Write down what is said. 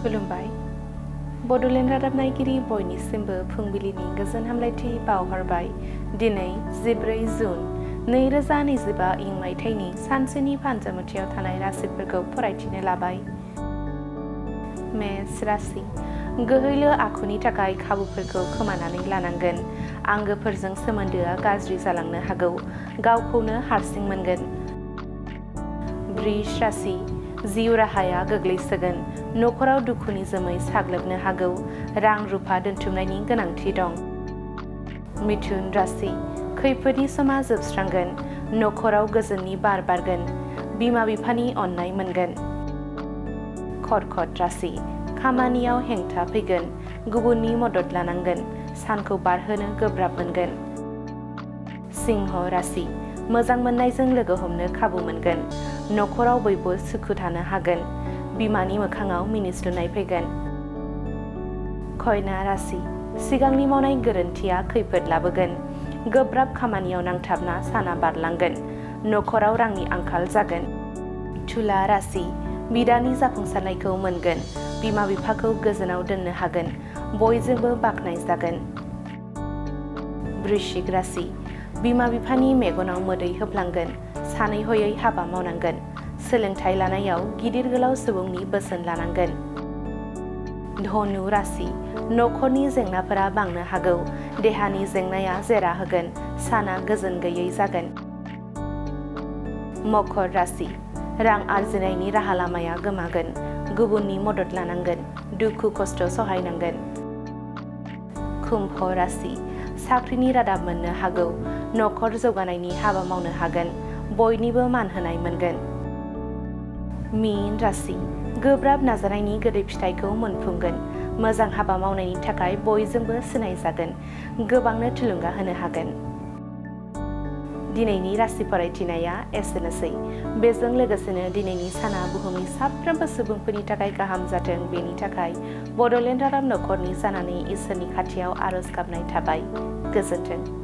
खुलुमबाय। बड'लेण्ड रादाब नायगिरि बयनिसिमबो फुंबिलिनि गोजोन हामलायथि बावहरबाय। दिनै 14 जुन 2025 इं मायथाइनि सानसेनि फान्जामुथियाव थानाय राशिफोरखौ फरायथिनो लाबाय। मेष राशि। गोहैलो आखुनि थाखाय खाबुफोरखौ खोमानानै लानांगोन। आंगोफोरजों सोमोन्दोआ गाज्रि जालांनो हागौ। गावखौनो हारसिं मोनगोन। वृष राशि। जिउ राहाया गोग्लैसोगोन। न'खराव दुखुनि जोमै साग्लोबनो हागौ। रां रुफा दोनथुमनायनि गोनांथि दं। मिथुन राशि। खैफोदनि समा जोबस्रांगोन। न'खराव गोजोननि बार बारगोन। बिमा बिफानि अननाय मोनगोन। कर्कट राशि। खामानियाव हेंथा फैगोन। गुबुननि मदद लानांगोन। सानखौ बारहोनो गोब्राब मोनगोन। सिंह राशि। मोजां मोननायजों लोगो हमनो खाबु मोनगोन। न'खराव बयबो सुखु थानो हागोन। बिमानि मोखाङाव मिनिस्लुनाय फैगोन। कन्या राशि। सिगांनि मावनाय गोरोन्थिया खैफोद लाबोगोन। गोब्राब खामानियाव नांथाबना साना बारलांगोन। न'खराव रांनि आंखाल जागोन। तुला राशि। बिदानि जाफुंसारनायखौ मोनगोन। बिमा बिफाखौ गोजोनाव दोननो हागोन। बयजोंबो बाख्नायजागोन। वृश्चिक राशि। बिमा बिफानि मेगनाव मोदै होफ्लांगोन। सानै हयै हाबा मावनांगोन। सोलोंथाइ लानायाव गिदिर गोलाव सुबुंनि बोसोन लानांगोन। धनु राशि। न'खरनि जेंनाफोरा बांनो हागौ। देहानि जेंनाया जेरा होगोन। साना गोजोन गैयै जागोन। मकर राशि। रां आरजिनायनि राहा लामाया गोमागोन। गुबुननि मदद लानांगोन। दुखु खस्थ' सहायनांगोन। कुम्भ राशि। साख्रिनि रादाब मोननो हागौ। न'खर जौगानायनि हाबा मावनो हागोन। बयनिबो मान होनाय मोनगोन। मीन राशि। गोब्राब नाजानायनि गोदै फिथाइखौ मोनफुंगोन। मोजां हाबा मावनायनि थाखाय बयजोंबो सिनायजागोन। गोबांनो थुलुंगा होनो हागोन। दिनैनि राशि फरायथिनाया एसेनोसै। बेजों लोगोसेनो दिनैनि साना बुहुमनि साफ्रोमबो सुबुंफोरनि थाखाय गाहाम जाथों, बेनि थाखाय बड'लेण्ड रादाब नखरनि जानानै इसोरनि खाथियाव आरज गाबनाय थाबाय। गोजोन्थों।